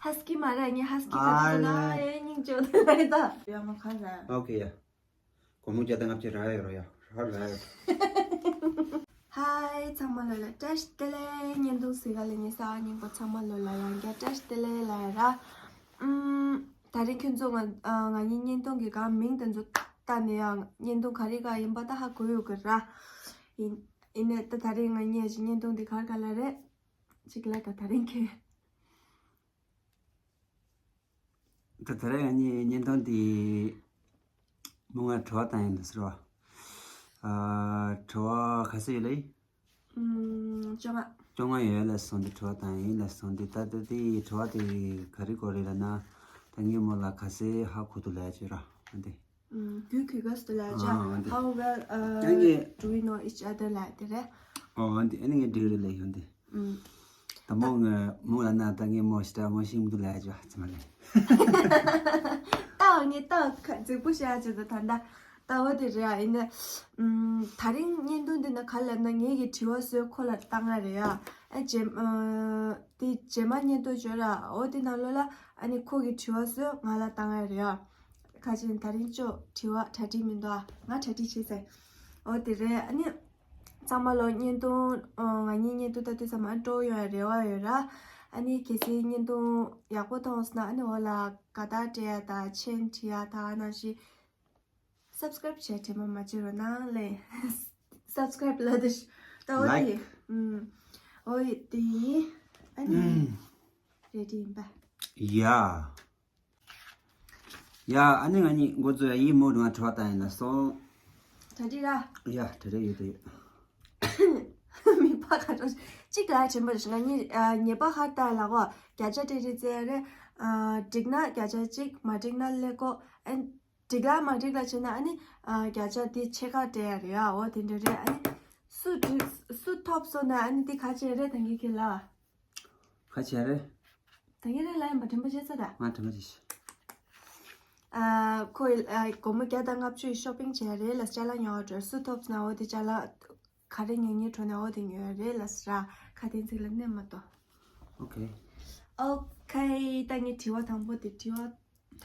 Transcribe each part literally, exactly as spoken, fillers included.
ཧ་སི་ཀི་མ་རེད། ངས་ཧ་སི་ཀི་ཨ་ག་ཚོད་ན་ལེ། ཨེ་སྙིང་རྗེ་པོ་དེ་ལ་ད། ཡ་མ་ཁ་ལ། ཨོ་ཁེ་ཡ། སྒོར་མོ་བརྒྱ་དང་ལྔ་བཅུ་རག་ཡོད་རོ་ཡ། རག་རག་ཡོད། ཧའི་ཚང་མ་ལོ་ལ་བཀྲ་ཤིས་བདེ་ལེགས། བརྙན་ཐུང་གཟིགས་ག་ལ་ཉེ་ས་སྙིང་པོ་ཚང་མ་ལོ་ལ་ཡང་བསྐྱར་བཀྲ་ཤིས་བདེ་ལེགས་ལ་ཡ་ར། ཨམ། ད་རིང་ཁྱོད་ཚོ་ང་ཨ་ང་གཉིས་བརྙན་ཐུང་གི་གང་མིང་དེ་ཚོ་བལྟས་ནས་ཡང་བརྙན་ཐུང་ག་རེ་ག་ཡིན་པ་ད་ཧ་གོ་ཡོད་གི་ར། ཡིན་ཡིན་ནས་ད་ད་རིང་ང་གཉིས་ཀྱི་བརྙན་ཐུང་དེ་ག་རེ་ག་ལ་རེད། གཅིག་ལ་ད་ད་རིང་ཁྱོད། ད་ད་རེས་ང་གཉིས་བརྙན་ཐུང་འདི་མོ་ང་དྲི་བ་བཏང་ཡིན་ཟེར་བ། ཨ། དྲི་བ་ག་ཚོད་ཡོད་ལེ། ཨུམ། བཅོ་ལྔ། བཅོ་ལྔ་ཡོད་ལ་སོང་འདི་དྲི་བ་བཏང་ཡིན་ལ་སོང་འདི་ད་ལྟ་འདི་དྲི་བ་དེ་ག་རེ་གོ་རེད་ལ་ན། ད་ངས་མོ་ལ་ག་ཚོད་ཧ་གོ་འདུག་ལ་བྱོས་ར་འདི། ཨུམ། རྒྱུད་གུས་ག་སུ་ལ་ཅ། ཨ་འདི། How well uh, ཡང་ངས། Do we know each other ལ་དེ་རེད། ཨོ་འདི་ཨ་ནི་ངས་འདི་རེད་ལ་ཡོང་འདི། ཨུམ། ད་མོ་ངས་མོ་ལ་ན་ད་ངས་མོ་ཞེ་དྲག་མོ་ཤེས་མི་འདུག་ལབ་ཡ་ཅིག་ཙམ་ལས། ད་ངས་ད་ག་རྫིག་པོ་བཤད་ཡ་ཅིག་ད་ད་ད་འོ་དེ་རེད་ཨ། ཡིན་ན། ཨུམ། ད་རིང་བརྙན་ཐུང་འདི་ན་ག་ལབ་ན་ངེད་ཀྱི་དྲི་བ་བཟོས་ཁོ་ལ་བཏང་ཡ་རེད་ཡ། ཨ་རྗེས་ཨ། དེ་རྗེས་མ་བརྙན་ཐུང་བརྗོད་ར་འོ་དེ་ནང་ལོགས་ལ་ཨ་ནི་ཁོ་གི་དྲི་བ་བཟོས་ང་ལ་བཏང་ཡ་རེད་ཡ། ཁ་ཅིག་ད་རིང་ཅོ་དྲི་བ་གྲ་སྒྲིག་མི་འདུག་ཨ། ང་གྲ་སྒྲིག་བྱས་ཟེར། འོ་དེ་རེད་ཨ་ནི། ཚང་མ་ལོ་བརྙན་ཐུང་། ཨ། ང་གཉིས་བརྙན་ཐུང་ལྟ་དུས་ཚང་མ་སྤྲོ་ཡོང་རེ་བ་ཡོད་ར། ཨ་ནི་གལ་སྲིད་བརྙན་ཐུང་ཡག་པོ་མཐོང་སོང་ན་ཨ་ནི་འོ་ལ་དགའ་རྟགས་སྤྲད་ཡ་དང་མཆན་བྲིས་ཡ་དང་ཨ་ནང་བཞིན་subscribe བྱས་དྲན་པ་མ་བརྗེད་རོགས་གནང་ལེ། Subscribe ལ་དུ་ད་འོ་དེ། Like ཨུམ། འོ་དེ་ཡིན་ཨ་ནི། ཨུམ། རེ་ཌི་ཡིན་པ། ཡ། ཡ་ཨ་ནི་ང་གཉིས་འགོ་འཛུགས་ཡ་ཡིན་མོ་རུང་ང་དྲི་བ་བཏང་ཡིན་ལ་སོང་། གྲ་སྒྲིག་ར། ཡ་གྲ་སྒྲིག་ཡོད་དོ་ཡོད། མི་ཕ་ག་འགྲོ་གཅིག་ལ་དྲན་པ་རེད་ང་གཉིས་ཉེས་པ་ཧར་ལྟ་ལ་གོ་བརྒྱ་ཆ་སྤྲད་རེད་བཙལ་རེད། འགྲིག་ན་བརྒྱ་ཆ་གཅིག་མ་འགྲིག་ན་ཀླད་ཀོར་ཨན། འགྲིག་ལ་མ་འགྲིག་ལ་བྱས་ན་ཨ་ནི་བརྒྱ་ཆ་དེ་ཕྱེད་ཀ་སྤྲད་ཡ་རེད་ཨ། འོ་དེ་འདྲ་རེད་ཨ་ནི། སུ་འགྲིག་སུ་ཐོབ་སོང་ན་ཨ་ནི་དེ་ག་བྱས་རེད་ད་གིན་ཁྱེད་ལ། ག་བྱས་རེད། ད་ངས་རེ་ལ་ཡིན་པ་དྲན་པ་བྱེད་ས་ད། ང་དྲན་པ་བྱེད་ཤི། ཨ། ཁོས་ཨ། སྒོར་མོ་བརྒྱ་དང་ལྔ་བཅུ་ཡི་shopping བྱས་རེད་ལ་ཅ་ལག་ཉོ་བ་འགྲོ་སུ་ཐོབ་ན་འོ་དེ་ཅ་ལག་ག་རེ་ཉོ་ཉོ་འགྲོ་ན་འོ་དེ་ཉོ་ཡ་རེད་ལ་ཟེར་ཁ་དན་ཚིག་ལ་གནས་མ་གཏོགས། Okay. Okay ད་ངས་དྲི་བ་དང་པོ་དེ་དྲི་བ་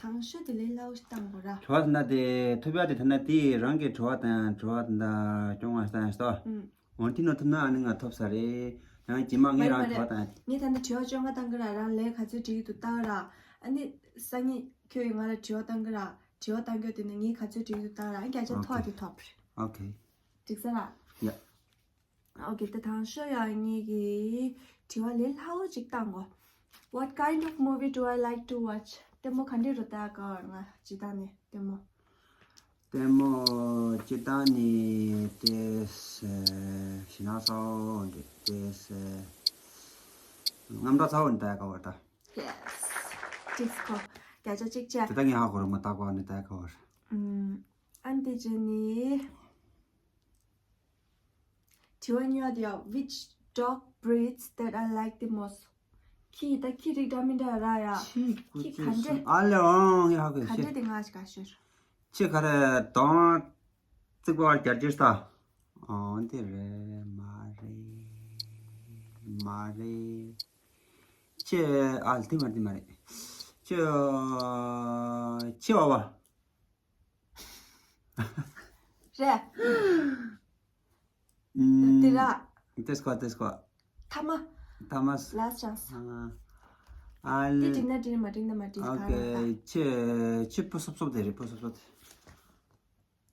དང་ཤོས་དེ་ལས་སླ་བོ་ཞིག་བཏང་དགོས་ར། དྲི་བ་དེ་འདྲ་དེ་ཐུབ་ཡ་དེ་ཐ་ན་དེ་རང་གི་དྲི་བ་དང་དྲི་བ་དེ་འདྲ་སྐྱོང་བ་ཞིག་བཏང་ཡ་ཞིག་ད། ཨུམ། འོན་ཏེ་ནོར་ཐུབ་ན་ཨ་ནི་ང་ཐོབ་ས་རེད། ཡང་རྗེས་མ་ངས་རང་མ་རེད་དྲི་བ་དང་། ངས་ད་ནི་དྲི་བ་བཅོ་ལྔ་བཏང་གི་ར་རང་ལས་ག་ཚོད་འགྲིག་གི་འདུག་བལྟ་གི་ར། ཨ་ནི་སང་ཉིན་ཁྱོད་ཡིས་ང་ལ་དྲི་བ་བཏང་གི་ར་དྲི་བ་བཏང་རྒྱུ་དེ་ནི་ངས་ག་ཚོད་འགྲིག་གི་འདུག་བལྟ་གི་ར་ཨ་ནི་བརྒྱ་ཆ་མཐོ་བ་དེ་ཐོབ་རེད། Okay འགྲིག་ས་ར། Yeah. Okay ད་དང་ཤོས་ཡང་ངེད་ཀྱི་དྲི་བ་ལས་སླ་བོ་ཅིག་བཏང་གོ། What kind of movie do I like to watch? ལྟད་མོ་ག་འདྲས་རུ་ལྟ་དགའ་བར་ང་ཇི་ལྟ་ནས་ལྟད་མོ། ལྟད་མོ་སྤྱིར་བཏང་ནི་ཏེ་ཞི་ན་ཚ་བོ་འདི་ཏེ་རྔམ་དྲག་ཚ་བོ་འདི་ལྟ་དགའ་བར་ད། Yes འགྲིག་གོ་བརྒྱ་ཆ་གཅིག་བྱས། དེ་ད་ངས་ཧ་གོ་རུ་མ་ལྟ་དགའ་བར་ནི་ལྟ་དགའ་བར། ཨུམ། ཨ་ནི་དེ་བྱས་ནི། དྲི་བ་གཉིས་པ་དེ་ཡང་Which dog breeds that I like the most? ཁྱི་ད་ཁྱི་རིགས་འདྲ་མི་འདྲ་ར་ཡ། ཁྱི་ཁྱི་ག་འདྲ། ཨ་ལེ་ཨང་ཡ་ཧ་གོ་ག་ཤེ། འདྲ་དེ་ང་ཞིག་ག་ཤོར། ཁྱི་ག་རེ་དང་རྩིག་པ་བར་རྒྱ་རྒྱུ་ས། ཨང་དེ་རེད་མ་རེད་མ་རེད། ཁྱི་ཨ་དེ་མ་རེད་དེ་མ་རེད། ཁྱི་ཁྱི་བ་བ། རེད། ཨུམ། དེ་ར། དེ་སྐོར་དེ་སྐོར། ཐ་མ། ཐ་མ། Last chance། ཨ་དེ་ལེ། འགྲིག་ན་འགྲིག་མ་འགྲིག་ན་མ་འགྲིག་ག་རེ་ད། Okay ཁྱི་ཁྱི་སྤུ་སོབ་སོབ་དེ་རེད་སྤུ་སོབ་སོབ་དེ།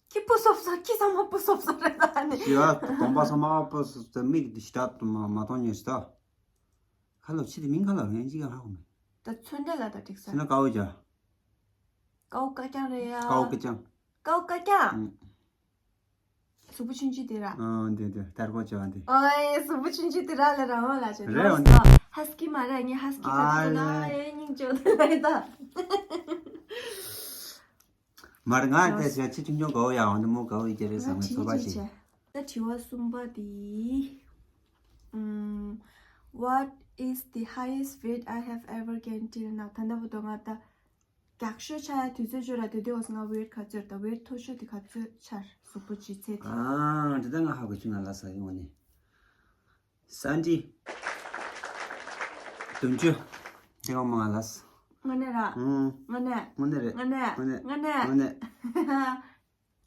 ཁྱི་སྤུ་སོབ་སོབ་ཁྱི་ཚང་མ་སྤུ་སོབ་སོབ་རེད་ད་ནི། ཡ་གདོང་པ་ཚང་མ་སྤུ་སོབ་སོབ་མིག་དེ་ཞི་དྲག་མ་མ་མཐོང་ཉེར་ཞི་ད། ཁ་ལོ་ཕྱི་དེ་མིང་ཁ་ལོ་ངན་ཅིག་ཡང་ཧ་གོ་མེད། ད་ཚོན་འདྲ་ལ་ད་འགྲིག་ས། ཚོན་ན་ཀའོ་ཅ། ཀའོ་ཀ་ཀྱང་རེད་ཡ། ཀའོ་ཀ་ཅང་། ཀའོ་ཀ་ཀྱང་། ཨུམ། གཟུགས་པོ་ཆུང་ཆུང་དེ་ར། ཨ་འདི་འདི་ལྟར་གོ་ཅོ་འདི། ཨོའི་གཟུགས་པོ་ཆུང་ཆུང་དེ་ར་ལ་རང་ལ་ཅོ་རེད་འོ་འདི། ཧ་སི་ཀི་མ་རེད་ངས་ཧ་སི་ཀི་ཨ་ཁ་ཐུག་ན་ལེ། ཨེ་སྙིང་ཅོ་དེ་ལ་ད། མར་ང་དེ་ཟེར་ཆེ་ཆུང་ཆུང་གོ་ཡ་འོ་འདི་མོ་གོ་ཡི་ཅེ་རེད་ཟེར་ང་ཚོ་བ་ཅེ། ད་དྲི་བ་གསུམ་པ་དེ། ཨུམ། What is the highest weight I have ever gained till now? ད་ལྟ་བར་དུ་ང་ད་རྒྱགས་ཤོས་ཆགས་ཡ་དུས་ཚོད་ཅོ་ར་དེ་དུས་འོ་ང་weight ག་ཚོད་ད་weight མཐོ་ཤོས་དེ་ག་ཚོད་ཆར་གཟུགས་པོ་ལྗིད་ཚད་དེ། ཨ་འདི་ད་ང་ཧ་གོ་ཆུང་ང་ལ་ས་ཡོང་ནི། སན་ཏི། བདུན་ཅུ། དེ་གང་མང་ལ། ང་ནས་ར། ཨང་། ང་ནས། ང་ནས་རེད། ང་ནས། ང་ནས། ང་ནས། ང་ནས། ང་ནས།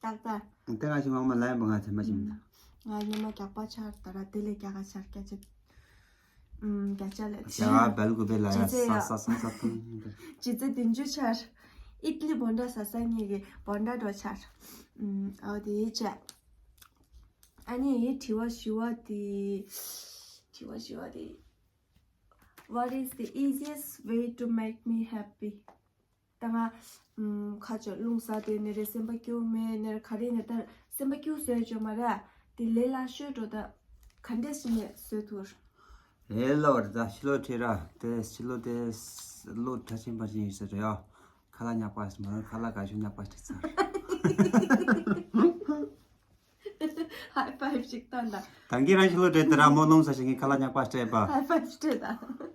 ཏག་ཏག་དེ་གང་ཞིག་མང་མ་ལ་ཡིན་པ་ང་ཚེ་མ་ཞིམ་ད། ང་ཉི་མ་རྒྱག་པ་ཆར་ད་ར་དེ་ལས་རྒྱག་ག་ཆར་སྐད་ཆ། ཨམ། རྒྱ་ཆ་ལས་ཆར། རྒྱ་བལ་གོ་བེ་ལ་ཡ་ཇི་ཙེ་ཡ། ས་ས་ས་ས་ཐུང་། ཇི་ཙེ་བདུན་ཅུ་ཆར། ཨིཏ་ལི་བོན་ཌ་ཟ་ས་ངེད་ཀྱི་བོན་ཌ་འགྲོ་ཆར། ཨམ། ཨོ་དེ་ཡི་ཆ། ཨ་ནི་ཡི་དྲི་བ་ཞུ་བ་དེ། དྲི་བ་ཞུ་བ་དེ། What is the easiest way to make me happy? ད་ང་ཁ་ཆོ་རླུང་ཟ་དེ་ནི་རེད། སེམས་པ་སྐྱིད་མེད་ནི་རེད། ག་རེ་ནི་ད་སེམས་པ་སྐྱིད་བཟོས་ཆོག་མ་རེད། དེ་ལས་སླ་ཤོས་འགྲོ་ད་ག་འདྲས་ཞིག་ནས་བཟོས་ཐུབ། ལས་སླ་བ་རེད། ད་ཕྱི་ལོགས་ཁྲིད་ར་དེ་ཕྱི་ལོགས་དེ་ལོ་ཁྲ་ཆེན་པ་ཆེན་ཡོད་ས་རེད་ཡ། ཁ་ལག་ཉག་པ་ཞིག་མ་རེད། ཁ་ལག་ག་ཞུ་ཉག་པ་ཞིག་ཚར། ཧའི་ཕའིབ་ཅིག་བཏང་དང་། ད་གིན་རང་ཕྱི་ལོགས་བྲེལ་ཏེ་ར་མོ་རླུང་ཟ་ཞིག་གིས་ཁ་ལག་ཉག་པ་སྤྲད་པ། ཧའི་ཕའིབ་སྤྲད་དང་།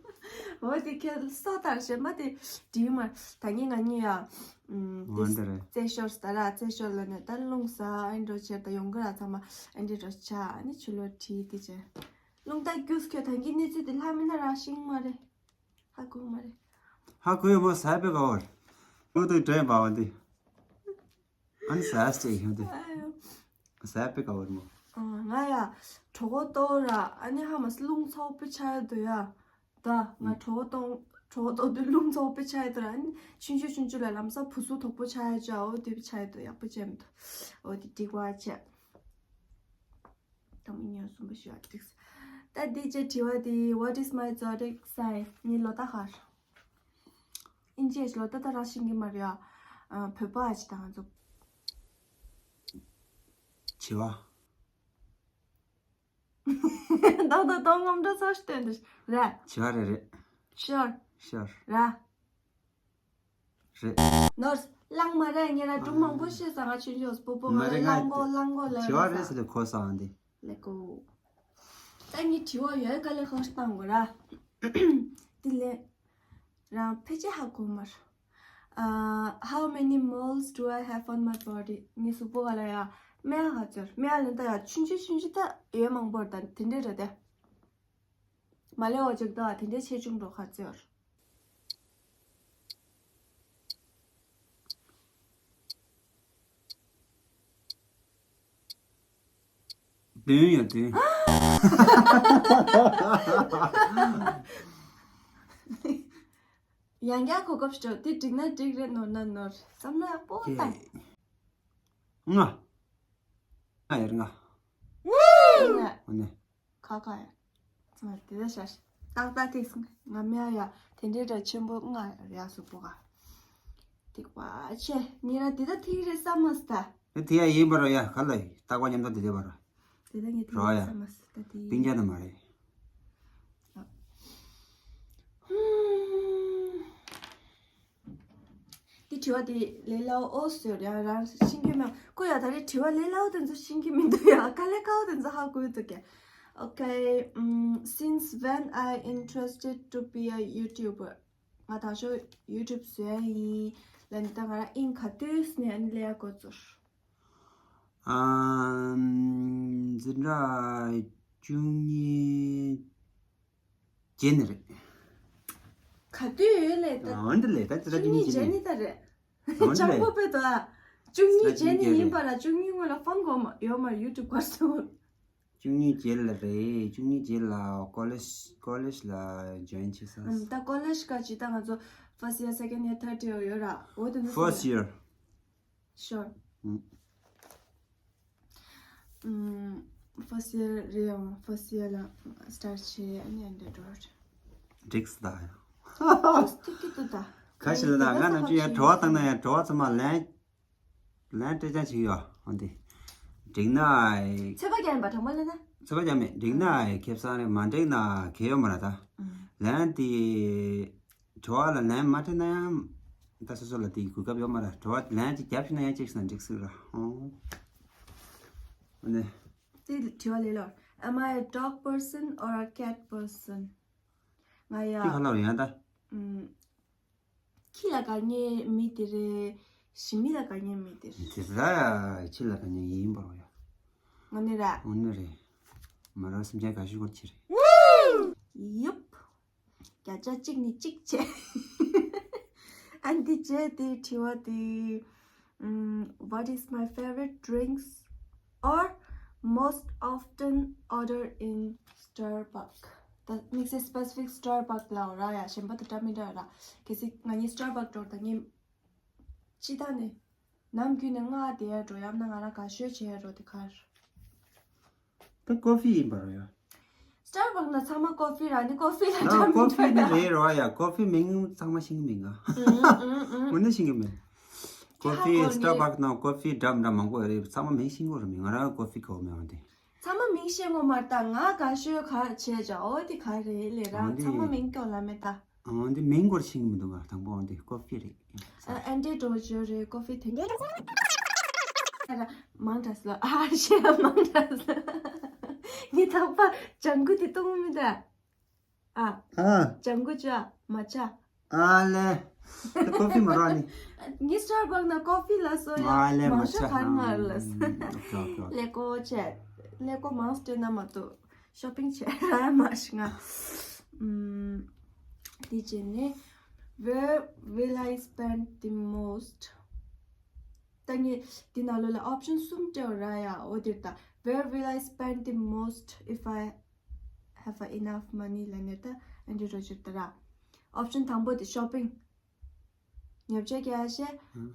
འོ་དེ་ཁྱེད་སོ་ལྟར་གཞན་པ་དེ་འགྲིག་མ། ད་ངས་ང་གཉིས་ཡ། ཨུམ། འོ་འདི་རེད། རྩེད་ཞོར་ཟ་ར་རྩེད་ཞོར་ལ་ནས་ད་རླུང་ཟ་ཨེ་འགྲོ་ཆེར་ད་ཡོང་གི་ར་ཚང་མ་ཨེ་འདྲི་འགྲོ་ཆ་ཨ་ནི་ཆུ་ལོ་བྲིས་དེ་བྱས། རླུང་རྟ་རྒྱུགས་ཁྱོད་ད་གིན་གནས་ཚུལ་དེ་ལྷག་མི་ལྷག་ར་ཤིང་མ་རེད། ཧ་གོ་མ་རེད། ཧ་གོ་ཡོད་མོ་ཟ་པའི་ག་བར། མོ་དུ་དྲན་པ་བ་འདི། ཨན་ཟས་ཅིག་ཡོང་དུས། ཟས་པའི་ག་བར་མོ། ང་ཡ། གྲོད་ཁོག་ལྟོགས་ར་ཨ་ནི་ཧ་མ་སི་རླུང་ཚོགས་པའི་ཆ་ཡ་དུ་ཡ། ད་ང་གྲོད་ཁོག་ལྟོགས་གྲོད་ཁོག་ལྟོགས་དུས་རླུང་ཚོགས་པའི་ཆ་ཡ་དུ་ར་ཨ་ནི་ཆུང་ཆུང་ཆུང་ཆུང་ལ་ལམ་སང་བུ་སུ་དོག་པོ་ཆ་ཡ་ཅའོ་དུས་པའི་ཆ་ཡ་དུ་ཡག་པོ་བྱས་མི་འདུག་འོ་དེ་འགྲིག་པ་བྱས། དང་མི་ཉོ་གསུམ་པ་ཞུ་བ་འགྲིག་ད་འདི་ཅེ་དྲི་བ་དེ། What is my zodiac sign? ངའི་ལོ་རྟགས་ག་རེད། ཨིན་ཇིའི་ལོ་རྟགས་ད་རང་ཤེས་ཀྱི་མ་རེད་ཡ། བོད་པ་ཨ་ཅི་དང་ང་ཚོ། བྱི་བ། ད་ད་ད་ངམ་འདྲ་ཚ་ཤི་སྟོན་འདི་རེད། བྱི་བ་རེད་རེད། ཤོར། ཤོར། ར། རེད། ནོར། གླང་མ་ར་ཉེ་ར་སྒྲུང་མང་པོ་ཤེས་ས་ང་ཆུང་ཆུང་སྤོ་སྤོ་ང་མ་རེད་གླང་མགོ་གླང་མགོ་ལ་བྱི་བ་རེད་ཟེར་ལེ་གོ་ས་འདི། ལེ་གོ། ད་ངའི་དྲི་བ་ཡོད་ག་ལེ་ཁག་ཤི་བཏང་དགོས་ར། འདི་ལེ། རང་ཕལ་ཆེར་ཧ་གོ་མར། Uh, how many moles do I have on my body? ངའི་གཟུགས་པོ་ག་ལ་ཡ། སྨད་ཧ་ཚོར་སྨད་ལ་ད་ཡ་ཆུང་ཆུང་ཆུང་ཆུང་ད་ཡོད་མང་པོར་ད་དེ་འདྲས་རེད་དེ། མ་ལེའོ་ཅིག་ཏོ་དེ་འདྲའི་ཆེ་ཆུང་འགྲོ་ཁ་ཚོར། བདུན་ཡོད་དུས། ཡང་བསྐྱར་གོ་སྐབས་ཤོག་དེ་འགྲིག་ན་འགྲིག་རེད་ནོར་ན་ནོར་བསམ་ན་པོ་ཏང་། ལྔ། ལྔ་ཡོད་ལྔ། ལྔ། ཨོ་ནེ། ཁ་ཁ་ཡ། ཚང་མ་དེ་ལ་ཤར། ཏག་ཏག་ཐིག་སོང་ང་མེ་ཡ། དེ་འདྲའི་སྒྲ་ཆེན་པོ་ལྔ་ཡ་སུ་པོ་ག་ཐིག་པ་ཆེ་ཉེ་ར་དེ་ད་ཐིག་རེད་བསམ་མ་སི་ད། དེ་ཡ་ཡིན་པ་རོ་ཡ་ག་ལ་ཡི་རྟག་པ་མཉམ་དུ་དེ་དེ་བ་ར། དེ་ད་ངས་ཐིག་རོ་རེད་ཡ། བསམ་མ་སི་ད་དེ། སྟེང་རྒྱ་ན་མ་རེད། དེ་དྲི་བ་དེ་ལས་སླ་བོ་ཨོ་ཟེར་ཡ་རང་ཤེས་ཀྱི་མེད་ཀོ་ཡ། ད་རེས་དྲི་བ་ལས་སླ་བོ་དེ་ཚོ་ཤེས་ཀྱི་མི་འདུག་ཡ་དཀའ་ལས་ཁག་པོ་དེ་ཚོ་ཧ་གོ་འདུག་གས། Okay, um, since when I interested to be a YouTuber? ང་ད་ཤོ་YouTube བཟོ་ཡ་ཡིན་ལ་ནི་ད་ང་རང་ཨིན་ག་དུས་ནས་ཨ་ནི་ལས་ཡ་འགོ་ཚུགས། ཨམ། འཛིན་གྲྭ་བཅུ་གཉིས་རྗེས་ནས་རེད། ག་དུས་ཡོད་ལས་ད། འོན་ཏེ་ལས་ད་ཅི་ད་བཅུ་གཉིས་རྗེས་ནས་ད་རེད། འོན་ཏེ་ལས། ཅང་པོ་པེ་ད། བཅུ་གཉིས་རྗེས་ནས་ཡིན་པ་ལ་བཅུ་གཉིས་སྔོན་ལ་ཕོན་གོ་མ་ཡོད་མ་YouTube གར་སོང་། བཅུ་གཉིས་རྗེས་ལ་རེད། བཅུ་གཉིས་རྗེས་ལ་college college ལ་join བྱེད་ས། ཨམ། ད་college ག་ཅི་ད་ང་ཚོ་first year, second year, third year ཡོད་ར། འོ་དེ་ཚོ། First year. Sure. ཨུམ། ཨུམ། First year རེད་ཡང་first year ལ་start བྱས་ཨ་ནི་འདི་འགྲོ། འགྲིག་སི་ད་ཡང་། ཨོ་སྟི་ཀི་ཏུ་ད། ཁ་ཤི་ལ་ད་ང་ནམ་རྒྱུན་ཡང་བྲོ་བ་བཏང་ན་ཡང་བྲོ་བ་ཚང་མ་ལན་ལན་སྤྲད་ཅང་ཞིག་ཡོད་འོན་ཏེ། འགྲིག་ན་ཨེ། ཚོད་པ་རྒྱག་ཡིན་པ་དྲང་པོ་ལ་ན། ཚོད་པ་རྒྱག་མེད་འགྲིག་ན་ཨེ་ཁེབས་སང་རེད་མ་འགྲིག་ན་གལ་ཡོད་མ་རེད་ད། ཨུམ། ལན་དེ། དྲི་བ་ལ་ལན་མ་སྤྲད་ན་ཡང་ད་སོ་སོ་ལ་དེའི་གོ་སྐབས་ཡོད་མ་རེད། དྲི་བ་ལན་ཅིག་རྒྱབ་ཤེས་ན་ཡང་ཅིག་སང་འགྲིག་སྲིད་ར། ཨོ། ཨ་ནི། དེ་དྲི་བ་ལས་ལོ། Am I a dog person or a cat person? ང་ཡ། དེ་ག་ལ་ཡང་ད། ཨུམ། ཁྱི་ལ་དགའ་མཁན་མི་དེ་རེད། ཞི་མི་ལ་དགའ་མཁན་མི་དེ་རེད། དེ་ད་ཡ་ཁྱི་ལ་དགའ་མཁན་ཡིན་པ་རོ་ཡ། ང་ནི་ར། ང་ནི་རེད། མ་ར་སེམས་ཅན་དགའ་ཤོས་སྐོར་ཁྱི་རེད། ཡུབ། བརྒྱ་ཆ་གཅིག་ནས་གཅིག་བྱས། ཨ་འདི་བྱས་དེ་དྲི་བ་དེ། ཨམ། What is my favorite drinks or most often order in Starbucks? ད་དམིགས་བསལ་specific Starbucks ལ་འོ་ར་ཡ་གཞན་པ་དེ་འདྲ་མི་འདྲ་ར། གལ་སྲིད་ང་གཉིས་Starbucks འགྲོ་ད་ངས་ཅི་ད་ནས་ནམ་རྒྱུན་ནས་ང་དེ་ཡ་འགྲོ་ཡམ་ན་ང་ར་ག་ཤོད་བྱས་ཡ་འགྲོ་དེ་གར། ད་ཀོ་ཧྥི་ཡིན་པ་རོ་ཡ། Starbucks ན་ཚང་མ་ཀོ་ཧྥི་ར་ནི་ཀོ་ཧྥི་ལ་ཨ་འགྲམ་ཀོ་མི་ཧྥི་འགྲོ་ནི་ཡ། རེད་རོ་ཡ། ཀོ་ཧྥི་མིང་ཚང་མ་ཤེས་ཀྱི་མིན་ག། ཨུ་ཨུ་ཨུ། འོ་ན་ཤེས་ཀྱི་མིན། ཀོ་ཧྥི་ཧ་གོ་ནི། Starbucks ན་ཀོ་ཧྥི་འདྲ་མི་འདྲ་མང་པོ་ཡོད་རེད། ཚང་མ་མིང་ཤེས་ཀྱི་རེད། མིན་ང་རང་ཀོ་ཧྥི་གོ་མེད་འོ་དེ། ཚང་མ་མིང་ཤེས་ངོ་མ་ད་ང་ག་ཤོད་ག་བྱས་ཅག་འོ་དེ་ག་རེད་ལས་ར། འོ་དེ། ཚང་མ་མིང་སྐྱོ་ལ་མེད་ད། འོ་འདི་མིང་སྐོར་ཤེས་ཀྱི་མི་འདུག་ག། དང་པོ་འོ་འདི་ཀོ་ཧྥི་རེད། ཨ་ཨན་ཏི་ཌོ་ཇོ་རེད། ཀོ་ཧྥི་དེ་འདྲ་མང་དྲགས་ལ། ཨ་ཤེ་མང་དྲགས་ལ། ངས་ཐག་པ་ལྗང་གུ་དེ་གཏོང་མི་འདུག་ཨ། ཨ། ལྗང་གུ་ཅ་མ་ཅ། ཨ་ལེ། ཀོ་ཧྥི་མ་རག་ནི། ངས་Starbucks ན་ཀོ་ཧྥི་ལ་སོ་ཡ། ཨ་ལེ་མ་མ་ཤ་ཆ་གར་མ་ལ་སོ། ཨོ་ཁེ་ཨོ་ཁེ་ཨོ་ཁེ། ལེ་ཀོ་ཆེ། ལེ་ཀོ་མང་སྟེ་ན་མ་གཏོགས་ཤོ་པིང་བྱས་མ་ཤི་ང་། ཨམ། དེ་བྱས་ནས། Where will I spend the most? ད་ངས་འདི་ནང་ལོགས་ལ་ཨོབ་ཤན་གསུམ་སྤྲད་ར་ཡ། འོ་དེར་ད། Where will I spend the most if I have enough money ལ་ནས་ད་ཨན་ཏི་ཌོ་ཇོ་ད་ར། ཨོབ་ཤན་དང་པོ་དེ་ཤོ་པིང་། ཉོ་ཆ་རྒྱག་ཤེས། ཨ།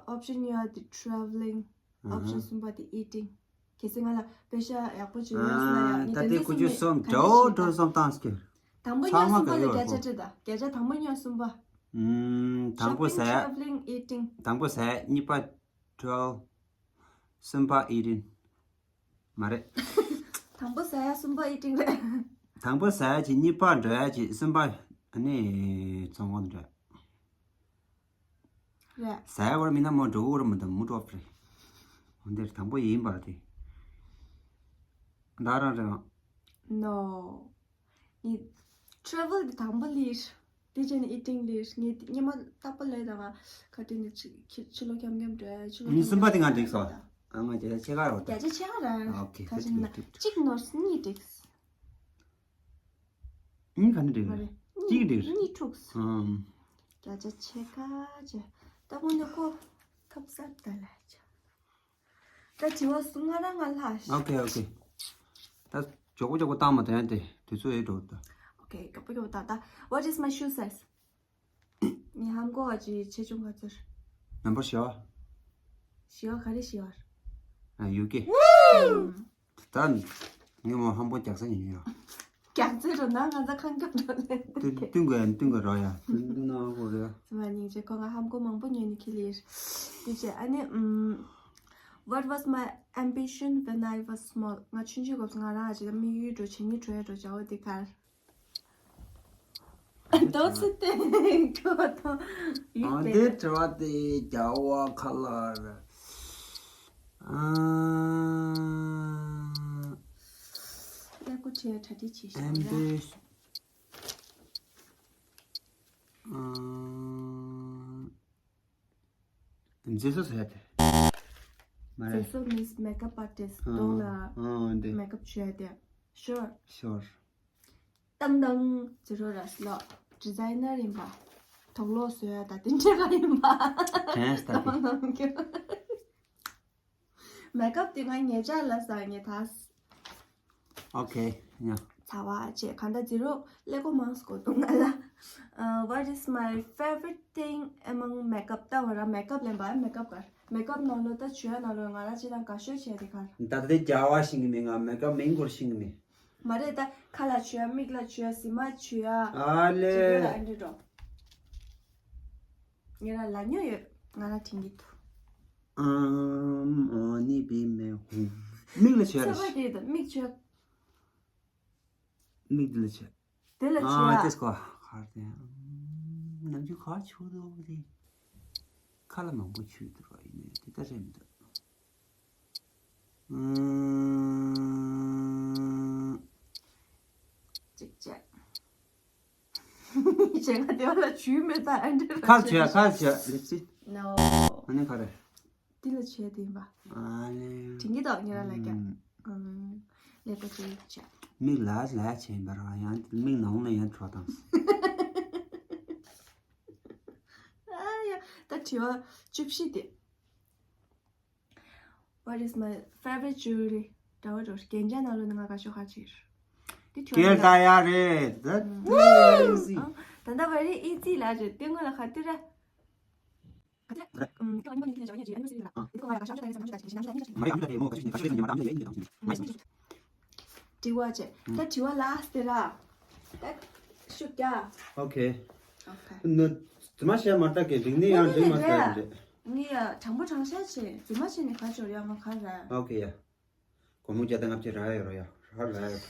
ཨོབ་ཤན་གཉིས་པ་དེ་ཊ་རེ་ཝ་ལིང་། ཨ་ཧ། ཨོབ་ཤན་གསུམ་པ་དེ་ཨི་ཊིང་། གལ་སྲིད་ང་ལ་པེ་ཤ་ཡག་པོ་ཅིག་ཡོད་ན་ཡང་ཨ། ངས་ད་དེ་དེ་ཀུ་ཅོ་གསུམ་གསུམ་ནས་ག་འདྲ་ཞིག་ད། འགྲོ་གསུམ་བཏང་སྐྱོར། དང་པོ་ཚང་མ་ཉོ་གསུམ་པ་ག་ལ་ཡོད་བརྒྱ་ཆ་ཁོ། སྤྲད་ད། བརྒྱ་ཆ་དང་པོ་ཉོ་གསུམ་པ། ཨམ། དང་པོ་ཟ་ཡ། ཤོ་པིང་ཊ་རེ་ཝ་ལིང་ཨི་ཊིང་། དང་པོ་ཟ་ཡ། གཉིས་པ་ཊ་རེ་ཝ་ལིང་། གསུམ་པ་ཨི་ཊིང་། མ་རེད། དང་པོ་ཟ་ཡ་གསུམ་པ་ཨི་ཊིང་རེད། དང་པོ་ཟ་ཡ་གཅིག་གཉིས་པ་འགྲོ་ཡ་གཅིག་གསུམ་པ་ཨ་ནི་ཚོང་ཁང་འགྲོ་ཡ། རེད། ཟ་ཡ་བར་མི་ན་མོ་འགྲོ་གི་བར་མི་འདུག་མུ་ཏོག་རེད། འོ་འདིར་དང་པོ་ཡིན་པར་དེ། ད་རང་རེད། No། ངས་ཊ་རེ་ཝ་ལི་དེ་དང་པོ་ལིར། དེ་རྗེས་ནས་ཨི་ཊིང་ལིར། ངས་སྙེ་མ་རྟག་པར་ལས་དང་ང་ག་དུས་ནས་ཕྱི་ཕྱི་ཕྱི་ལོགས་འཁྱམ་འཁྱམ་འགྲོ་ཡ། ཕྱི་ལོགས་ཨ་ནི་གསུམ་པ་དེ་ང་འགྲིག་སོང་། ཨ་ང་བརྒྱ་ཆ་ཕྱེད་ཀ་རོ་ད། བརྒྱ་ཆ་ཕྱེད་ཀ་ར། ཨོ་ཁེ། ད་ད་ཅིག་ན་ད་ད་གཅིག་ནོར་གཉིས་འགྲིག་མ་རེད། གཉིས་ག་ནས་འགྲིག་རེད། གཅིག་འགྲིག་རེད། གཉིས་འཁྲུགས། ཨམ། བརྒྱ་ཆ་ཕྱེད་ཀ་བྱས། ད་དངོས་གནས་ཁོ་ཐབས་ཟབ་ད་ལ་བྱས། ད་དྲི་བ་གསུང་ང་རང་ང་ལྷག་ཤག་ཨོ་ཁེ་ཨོ་ཁེ། ད་མགྱོགས་པོ་མགྱོགས་པོ་བཏང་མ་དོན་དེ་དུས་ཚོད་ཨེ་འགྲོ་ད། ཨོ་ཁེ། མགྱོགས་པོ་མགྱོགས་པོ་བཏང་ད། What is my shoe size? ངའི་ལྷམ་གོག་ག་ཅི་ཆེ་ཆུང་ག་ཚོད། ནམ་བར་བཞི་བ། བཞི་བ་ག་རེ་བཞི་བ། ཨ་ཡུ་ཀེ། ཨམ། ད་ངས་མོ་ལྷམ་གོག་རྒྱག་ས་ཉོ་ཡོད། རྒྱག་རྩེ་འགྲོ་ན་ང་ཚ་ཁང་སྐྱོབ་འགྲོ་ལེ། བསྟུན་བསྟུན་དགོས་བསྟུན་དགོས་རོགས་ཡ། བསྟུན་བསྟུན་གནང་དགོས་རེད། ཙི་མ་སྙིང་རྗེ། ཁོ་ང་ལྷམ་གོག་མང་པོ་ཉོས་ནས་ཁྱི་ལིར། དེ་བྱས་ཨ་ནི་ཨམ། What was my ambition when I was small? ང་ཆུང་ཆུང་སྐབས་སུ་ང་རང་ཨ་ཅེ་ལ་དམིགས་ཡུལ་འགྲོ་བྱེད་ཉིད་འགྲོ་ཡ་འགྲོ་བྱ་བ་དེ་གར། ཏོག་ཙམ་ཏེ་འགྲོ་དང་ཡིག་ཨ་དེ་དེ་དྲི་བ་དེ་རྒྱ་བ་ཁ་ལ་ར། ཨ། ཀླད་ཀོར་བྱས་གྲ་སྒྲིག་བྱེད་ཤོག་ཡ། ཨེམ་བེ། ཨ། མཛེས་བཟོ་ཟེར་ཡ་དེ། མ་རེད། མཛེས་བཟོ་means makeup artist། གདོང་ལ་ཨ་འདི་makeup བྱེད་ཡ་དེ། Sure. Sure. ཏང་ཏང་ཛི་རོ་ར་སི་ལོ། ཌི་ཛའི་ནར་ཡིན་པ། དོག་ལོག་བཟོ་ཡ་ད་དེ་འདྲ་ག་ཡིན་པ། དྲན་སྟབས་ཀྱི། མེག་ཨབ་དེ་ང་ཉེ་ཆར་ལ་ཟ་ངེ་ཐ། ཨོ་ཁེ། ཡ། ཚ་བ་བྱས་གང་ལྟར་ཛི་རོ་ཀླད་ཀོར་མང་སུ་གོ་འདུག་ང་ལ། What is my favorite thing among makeup? ད་བ་ར་མེག་ཨབ་ལེན་པ་མེག་ཨབ་གར། མེག་ཨབ་ནང་ལོ་ད་བྱོས་ནང་ལོ་ང་ར་ཅི་དང་དགའ་ཤོས་བྱས་དེ་གར། ད་དེ་རྒྱ་བ་ཞིག་གི་མེད། ང་མེག་ཨབ་མིང་སྐོར་ཤེས་གི་མེད། མ་རེད་ད། ཁ་ལ་བྱོས། མིག་ལ་བྱོས། གཟི་མ་བྱོས། ཨ་ལེ། ཅི་དགོས་ལ་ཨ་འདྲི་འགྲོ། ངེད་ར་ལ་ཉོ་ཡོད། ང་ར་དྲན་གི་འདུག་ཨམ། ཨོ་ནི་བི་མེ་ཧུ། མིག་ལ་བྱོས་ཚ་ར་བ་ཤི། དེ་ད་མིག་བྱོས། མིག་འདི་ལ་བྱོས། དེ་ལ་ཨ་བྱོས། ཏེ་སྐོ་ཁར་ཏེ། ནམ་རྒྱུན་ཁ་ཆུ་འདུག་དེ། ཁ་ལ་མང་པོ་ཆུ་འདུག་ར་ཡིན་ནས་དེ་ལྟ་རེད་མི་འདུག་ཨུམ། ཅིག་ཅེ། ཅེ་ང་དེ་བ་ལ་ཆུ་མེད་ད་ཨ་འདྲ་ར་ཁ་ཆུ་ཡ་ཁ་ཆུ་ཡ་ལེབ་སི། No། ཨ་ནི་ཁ་རེད། འདི་ལ་བྱས་དེ་ཡིན་པ། ཨ་ལེ། དྲིན་གྱི་དོག་ཉེ་ར་ལ་རྒྱ། ཨུམ། ཨུམ། ལས་ཀ་ཅིག་བྱས། མིག་ལ་ལ་བྱས་ཡིན་པ་ར་ཡང་མིག་ནང་ནས་ཡང་བྲོ་དང་། ད་དྲི་བ་བཅུ་བཞི་དེ། What is my favorite jewelry? འདྲ་བོ་འགྲོ། རྒྱན་ཆ་ནང་ལོགས་ནས་ང་དགའ་ཤོས་ག་ཅིག་རེད། འདི་དྲི་བ་སྐེ་ལ་ལྟ་ཡག་རེད། That very easy. ཨ། ད་ལྟ་very easy ལ་རེད། དེ་སྔོན་ལ་ག་དུས་ར། ག་དུས་ར། ཨམ། ཁྱོད་ཨ་ནི་མ་ནི་ཁྱེད་ལ་ཞོགས་ཉལ་གྱི་ཨ་ནི་མ་སྲིད་ལ། ཨ། འདི་ཁོ་ང་ལ་ཞོགས་ཞོགས་ད་ཡིན་ཟེར་མ་ཞོགས་ད་ཞིག་ཞིག་ཞིག་ཞིག་མ་རེད། ཨ་འདྲ་དེ་མོ་ག་ཞིག་ནས་ག་ཞིག་ནས་ཉི་མ་རེད། ཨ་འདི་དྲི་བ་བྱས། ད་དྲི་བ་last དེ་ར། ད་ཤུགས་རྒྱག Okay. Okay. ནི་རྫུན་མ་བཤད་མ་ལྟ་གི། འགྲིག་ནི་ཡང་འགྲིག་མ་ལྟ་རེད། ངས་ཡ་དྲང་པོ་དྲང་བཞག་བྱས། རྫུན་མ་བྱས་ནས་ག་ཅོར་ཡ་ང་ག་ར། Okay ཡ། སྒོར་མོ་བརྒྱ་དང་ལྔ་བཅུ་རག་ཡོད་རོ་ཡ། རག་རག་ཡོད།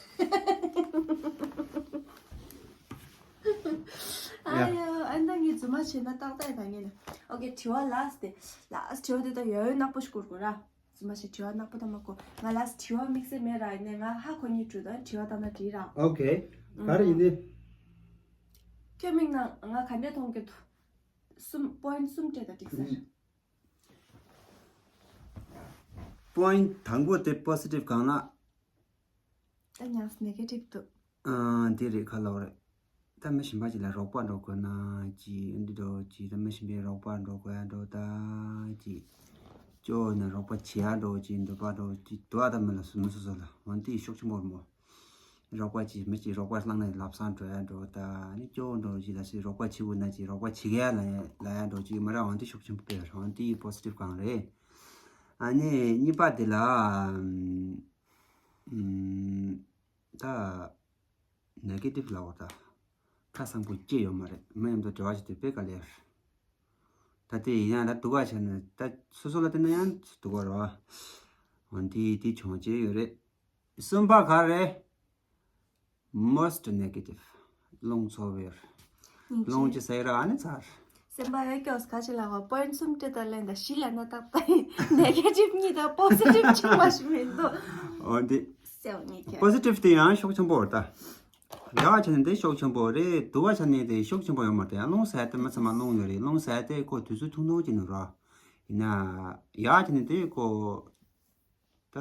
ཨ་ཡ། ཨ་ནི་ད་ངས་རྫུན་མ་བྱས་ན་ཏག་ཏག་ཡིན་ད་ངས་ནི། Okay དྲི་བ་last དེ། Last དྲི་བ་དེ་ད་ཡ་ཡོད་ནག་པོ་ཞིག་བསྐུར་དགོས་ར། རྫུན་མ་བྱས་དྲི་བ་ནག་པོ་ད་མ་གོ། ང་last དྲི་བ་དམིགས་བསལ་མེད་ར། ཡིན་ནའི་ང་ཧ་གོ་ནི་འགྲོ་ད་དྲི་བ་ད་ན་འགྲིག་ར། Okay ག་རེ་ཡིན་ནི། ཁྱོད་མིག་ནང་ང་ག་འདྲས་མཐོང་གི་འདུག་གསུམ། Point གསུམ་སྤྲད་ད་འགྲིག་ས་རེད། Point དང་པོ་དེ་positive གང་ལ། ད་ཉག་negative འདུག་ཨ་དེ་རེད། ཁ་ལོ་རེད། ད་མི་གཞན་པ་ཅིག་ལ་རོགས་པ་འགྲོ་དགོས་ན་ཅི་འདི་འགྲོ་ཅི། ད་མི་གཞན་པའི་རོགས་པ་འགྲོ་དགོས་ཡ་འགྲོ་ད་ཅི། ཅོ་ན་རོགས་པ་བྱེད་ཡ་འགྲོ་ཅི། འདོད་པ་འགྲོ་ཅི། འདོད་པ་ད་མི་ལ་སུ་མི་སོ་སོ་ལ་འོན་ཏེ་ཤུགས་ཆེན་པོ་རེད་མོ། རོགས་པ་ཅི་མི་ཅི་རོགས་པ་བསླངས་ན་ལབ་སང་འགྲོ་ཡ་འགྲོ་ད་ནི་ཅོ་འགྲོ་ཅི། ལ་སི་རོགས་པ་བྱེད་དགོས་ན་ཅི་རོགས་པ་བྱེད་ག་ལ་ཡ་ལ་ཡ་འགྲོ་ཅི། མ་ར་འོན་ཏེ་ཤུགས་ཆེན་པོ་སྤེལ་འོན་ཏེ་positive གང་རེད། ཨ་ནི་གཉིས་པ་དེ་ལ་ཨམ། ད་negative ལབ་པ་ད་ཁ་སང་པོ་སྐྱེ་ཡོད་མ་རེད། མི་མཉམ་དུ་འབྲེལ་བ་བྱེད་དུས་དཔེ་དཀའ་ལས་རེད། ད་དེ་ཡིན་ཡང་ད་སྡུག་ག་བྱས་ན་ད་སོ་སོ་ལ་བལྟས་ན་ཡང་སྡུག་ག་རེད་བ། འོན་ཏེ་དེ་བྱུང་བྱས་ཡོད་རེད། གསུམ་པ་ག་རེད། Most negative རླུང་ཚོ་བེར། སྙིང་རྗེ། རླུང་ཅི་ཟེར་ར་ཨ་ནི་ཚར། སེམས་པ་ཡོད་སྐྱོ་ག་ཅི་ལ་བ། Point གསུམ་སྤྲད་ད་ལན་ད་བཞི་ལ་ན་ཏག་ཏག་ཡིན། Negative གཉིས་དང་positive གཅིག་མ་ཞིག་མི་འདུག་འོ་འདི་སེའུ་གཉིས་ཀྱང་། Positive དེ་ཡང་ཤུགས་ཆེན་པོ་རེད་ད། ཡག་བྱས་ནས་དེ་ཤུགས་ཆེན་པོ་རེད། སྡུག་པ་བྱས་ནས་དེ་ཤུགས་ཆེན་པོ་ཡོད་མ་རེད། ཡང་རླུང་ཟེར་དེ་མི་ཚང་མ་རླུང་ཡོད་རེད། རླུང་ཟེར་དེ་ཁོ་དུས་ཚོད་ཐུང་ཐུང་ཅིག་ནང་ར། ཡིན་ན་ཡག་བྱས་ནས་དེ་ཁོ་ད།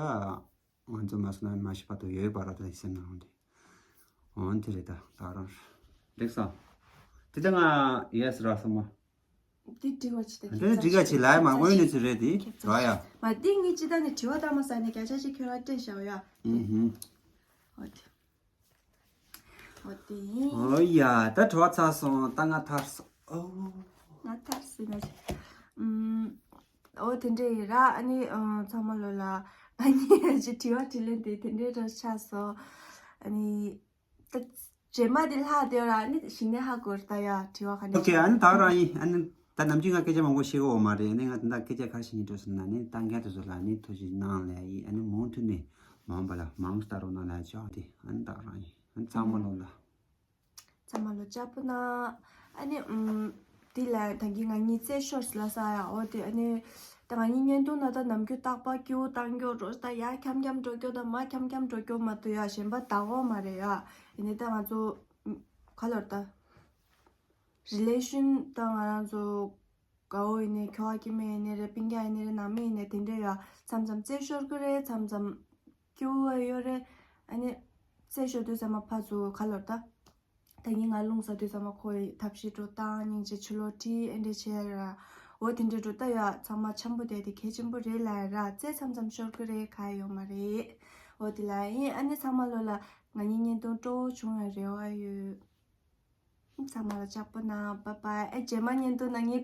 ང་ཚོ་མ་སོང་ན་མ་ཤི་བར་དུ་ཡོད་པ་ར་ད་སེམས་ནང་འདི། འོན་ཏེ་རེད་ད་ད་རང་། འགྲིག་སོང་། དེ་ད་ང་yes ར་སོང་མ། འདི་འགྲིག་པ་ཅི་ད་འདི་འགྲིག་ག་ཅི་ལ་མ་དངོས་གནས་ཚུལ་རེད་དེ་ར་ཡ། མ་འདི་ངས་ཅི་ད་ནི་དྲི་བ་བཏང་མ་ཟ་ནས་བརྒྱ་ཆ་ཅིག་ཁྱོད་ར་སྤྲད་བཞག་ཡ། ཨུ་ཧུམ། འོ་དེ། འོ་དེ་ཡིན། འོ་ཡ་ད་དྲི་བ་ཚར་སོང་། ད་ང་ཐར་སོང་། ཨོ། ང་ཐར་སོང་ན་ཅི། ཨུམ། འོ་དེ་འདྲ་ཡིན་ར། ཨ་ནི་ཨ་ཚང་མ་ལོ་ལ་ཨ་ནི་ཅི་དྲི་བ་དྲིས་ལན་དེ་དེ་འདྲའི་འདྲ་ཆགས་སོང་། ཨ་ནི་ད་རྗེས་མ་དེ་ལྷག་དེ་ར་ཨ་ནི་གཞི་ནས་ཧ་གོ་ར་ད་ཡ་དྲི་བ་ག་འདྲ་ཨོ་ཁེ། ཨ་ནི་ད་རང་ཡིན། ཨ་ནི་ད་ནམ་རྒྱུན་ང་སྐད་ཆ་མང་པོ་བཤད་གི་ཡོད་མ་རེད། ཨ་ནི་ང་ད་ལྟ་སྐད་ཆ་ག་རེ་བཤད་སྙིང་འདོད་སོང་ན་ཨ་ནི་ད་མཁན་དེ་ཚོ་ལ་ཨ་ནི་ཐུགས་རྗེ་གནང་ལབ་ཡིན། ཨ་ནི་མུ་མཐུད་ནས་མ་འོངས་པ་ལ་མང་ཙམ་ལྟ་རོགས་གནང་ལབ་ཆོག་དེ། ཨ་ནི་ད་རང་ཡིན། ཨ་ནི་ཚང་མ་ལོ་ལ། ཚང་མ་ལོ་ལྕགས་པོ་གནང་། ཨ་ནི་ཨུམ། དེ་ལ་ད་གིན་ང་གཉིས་རྩེད་ཤོར་ལ་ས་ཡ། འོ་དེ་ཨ་ནི་ད་ང་གཉིས་བརྙན་ཐུང་ན་ད་ནམ་རྒྱུན་རྟག་པར་སྐྱིད་པོ་བཏང་རྒྱུ་རོ། ད་ཡར་འཁྱམ་འཁྱམ་འགྲོ་རྒྱུ་དང་མར་འཁྱམ་འཁྱམ་འགྲོ་རྒྱུ་མ་གཏོགས་ཡ་གཞན་པ་ད་འོ་མ་རེད་ཡ། ཡིན་ནའི་ད་ང་ཚོ་ག་ལོར་ད་relation ད་ང་རང་ཚོ་དགའ་བོ་ཡིན་ནའི་ཁྱོ་ག་སྐྱེ་དམན་ཡིན་ནའི་རེད། སྤུན་ཀྱག་ཡིན་ནའི་རེད། ནང་མི་ཡིན་ནའི་དེ་འདྲ་ཡ་མཚམས་མཚམས་རྩེད་ཤོར་གི་རེད། མཚམས་མཚམས་སྐྱིད་པོ་ཡོད་རེད། ཨ་ནི་རྩེད་ཤོར་དུས་ཙམ་པ་ཕར་ཚུར་ག་ལོར་ད། ད་ངས་ང་རླུང་ཟ་དུས་ཙམ་པ་ཁོ་ཡི་ཐབས་ཤེས་འགྲོ་སྟངས་སྙིང་རྗེ་ཆུ་ལོག་ཁྲིད་ཨེ་འདྲ་བྱས་ར། འོ་དེ་འདྲ་འགྲོ་ད་ཡ་ཚང་མ་འཆམ་པོ་བསྡད་དེ་གལ་ཆེན་པོ་རེད་ལ་ར། རྩེད་མཚམས་མཚམས་ཤོར་གི་རེད། ག་ཡོད་མ་རེད། འོ་དེ་ལ་ཡིན། ཨ་ནི་ཚང་མ་ལོ་ལ་ང་གཉིས་བརྙན་ཐུང་སྤྲོ་བོ་བྱུང་ཡ་རེ་བ་ཡོད། ཚང་མ་ལ་ལྕགས་པོ་གནང་། བཱའི་བཱའི། ཨེ་རྗེས་མ་བརྙན་ཐུང་ན་ངས་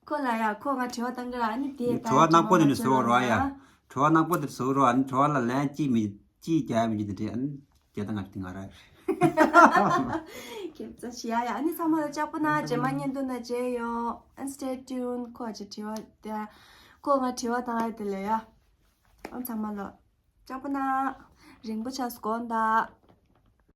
ཁོ་ལ་ཡ་ཁོ་ང་དྲི་བ་བཏང་གི་ར། ཨ་ནི་དེ་ད་དྲི་བ་ནག་པོ་དེ་ནི་བཟོ་རོགས་ཡ། དྲི་བ་ནག་པོ་དེ་བཟོ་རོགས། ཨ་ནི་དྲི་བ་ལ་ལན་གཅིག་མི་གཅིག་རྒྱག་ཡ་མི་གཅིག་དེ་འདྲས། ཨ་ནི་རྒྱ་ད་ང་དེ་ང་ར་རེད། ཁྱེད་ཚོ་ཤི་ཡ་ཡ། ཨ་ནི་ཚང་མ་ལ་ལྕགས་པོ་གནང་། རྗེས་མ་བརྙན་ཐུང་ན་མཇལ་ཡོང་། ཨ་ནི་stay tuned། ཁོ་ཅི་དྲི་བ་དེ་ཁོ་ང་དྲི་བ་བཏང་ཡ་དེ་ལ་ཡ། ཨ་ཚང་མ་ལ་ལྕགས་པོ་གནང་། རིང་པོ་ཆགས་སོང་ད།